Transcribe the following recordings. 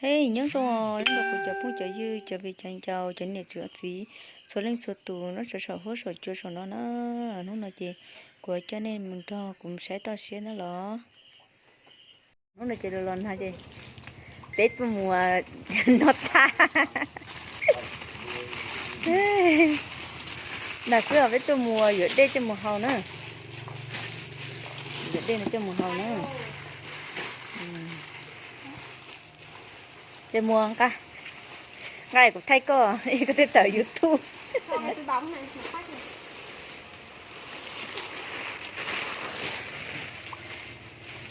Hej, nyob zoo, nyob zoo kuv cov phooj cov ywg, cov viv cov ncaus, cov niam cov txiv, txhua leej txhua tus nyob rau saum huab saum cua saum no na. Hnub no ces kuv coj nej mus nrog kuv saib toj siab na los. Hnub no ces los los nag ces peb tuaj mus noj thaj. Nag xwb os, peb tuaj mus yuav dej coj mus hau na. Yuav dej no coj mus hau na. Ces mus nqa, nqa kuv thaij koj, koj tej tawm YouTube.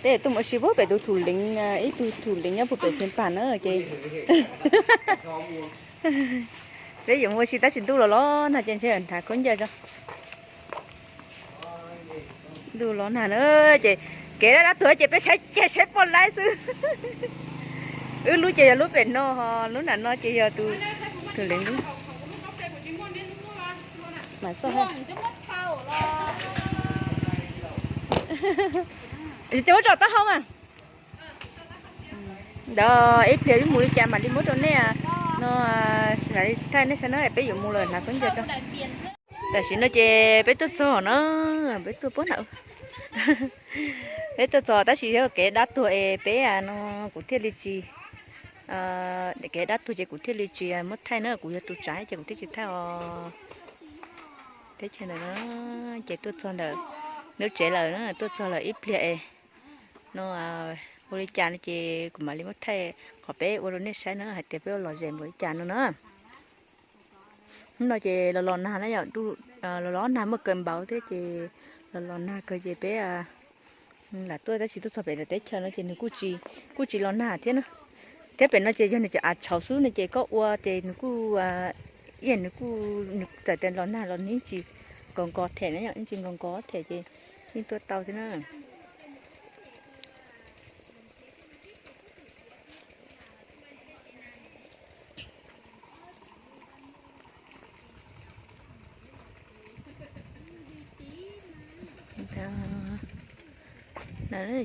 Peb yuav tuaj mus ua si puag pem tus thủ lĩnh, ib tug thủ lĩnh nyob puag pem Xeev Pam na ces peb yuav mus ua si tab sis ntuj los los nag ces ntshe hnav khaub ncaws tso. Ntuj los nag na ces kev dab dab tuag ces peb saib ceg saib poj laib xwb. Wb lub ces yog lub pem no, ho lub nram no ces yog tus thủ lĩnh lub. Mas xoj ha. Ces muab tso taub hau mas. Ntawd ib pliag wb mus li cas mam li muab rau nej no, mam li thaij nej saib na, peb yuav mus lawm hnav khaub ncaws tso. Tam sim no ces peb tuaj txog na, peb tuaj puag nram, peb tuaj txog tab sis yog kev dab tuag es peb no kuv thiaj li tsis, kev dab tuag ces kuv thiaj li tsis muab thaij na, kuv yog tus tsav ces kuv thiaj tsis thaij os. Teb chaws ntawm no ces tuaj txog ntawm lub tsev lawm na, tuaj txog lawm ib pliag es no ua li cas no ces kuv mam li muab thaij qhov peb ua rau nej saib na hais tias peb ua lom zem npaum li cas no na. Hnub no ces los los nag na yom, los los nag muaj kaw npaum thiab ces los los nag kawg ces peb lam tuaj tab sis tuaj txog pem teb chaws no ces nws kuj tsis, kuj tsis los nag thiab na. Thiab pem no ces yog nws cov av tshauv xwb no ces koj ua ces nws kuj, ib yam nws kuj, nws txawm tias los nag los nws yeej tsis nkaus nkaus them na yom, yeej tsis nkaus nkaus them ces yeej tuaj tau thiab na.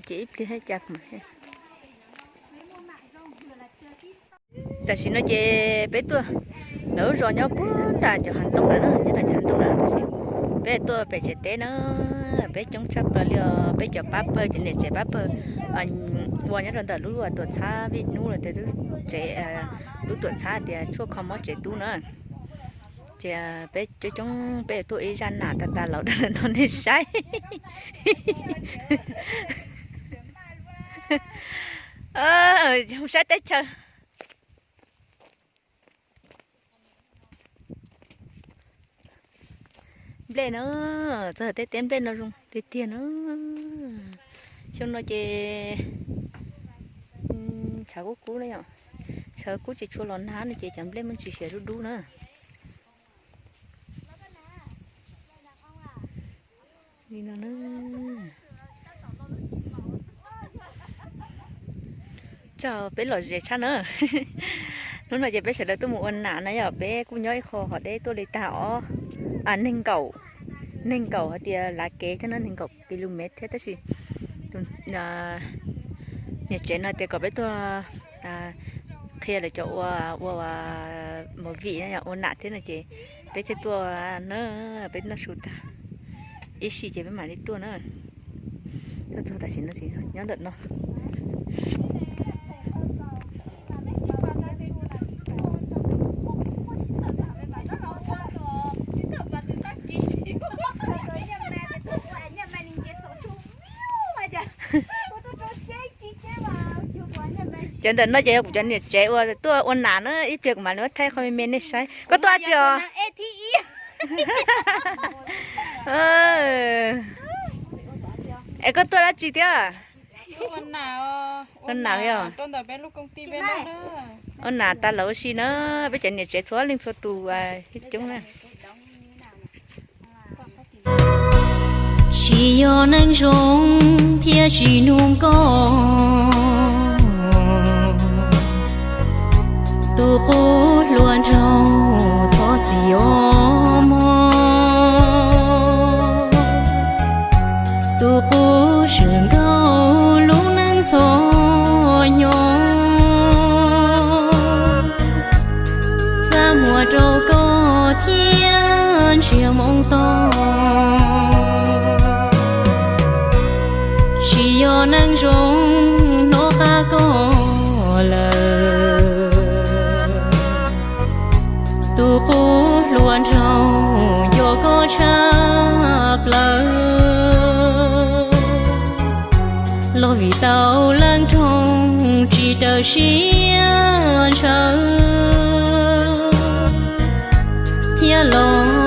Ces ib pliag cas kuv mam Tam sim no ces peb tuaj, lawv lub zos nyob puag nram cov hav ntoo lawm na, nyob nram cov hav ntoo lawm tab sis peb tuaj pem tsev teb na, peb coob tshaj plaws li os, peb cov pab pawg, cov niam tsev pab pawg ua nyob rau ntawm lub tuam txhab Vij Hnub lawv tias lub tsev, lub tuam txhab tias tshuaj kho mob tsev tub na. Ces peb coob coob peb tuaj ib zaj nam tas tas los rau nej saib. Saib teb chaws. Nplej na, txog tej teb nplej no zoo tiag tiag na. Xyoo no ces tshav kub kub na yom, tshav kub tsis tshua los nag no ces cov nplej muaj ntsis siav dub dub na. Li no na. Tso peb lom zem tshaj na. Hnub no ces peb sawv daws tuaj mus ua nam na yom, peb kuj nyob ib qho hov deb tuaj li tag ob, nees nkaum, nees nkaum hais tias lav kev thiab na, nees nkaum ki lu mev thiab tab sis niam tsev no tias kom peb tuaj qhia lawv cov ua, ua movie na yom, ua nam thiab no ces peb thiaj tuaj na, peb noj su tag ib si ces peb mam li tuaj na. Tuaj txog tam sim no ces nyob ntawm no. Cov ntawm no ces yog kuv cov niam tsev uas tuaj ua nam na, ib pliag kuv mam li muab thaij qhov me me nej saib. Koj tuaj dab tsi os? Es koj tuaj dab tsi thiab? Ua nam yom. Ua nam tas lawm ua si na, peb cov niam tsev txhua leej txhua tus coob na. Tsis yog neeg zoo thiab tsis hnub nkauj, tus qub hluas nraug thov txim os mog, tus qub swm nkauj lub neej txhua hnyo. Tsiaj Hmoob Toj, tsis yog neeg zoo hnov qab koj lawm. Tus qub hluas nraug nco koj tshaj plaws, los vim tau leej roog tsis raws siab ntshaw thiab los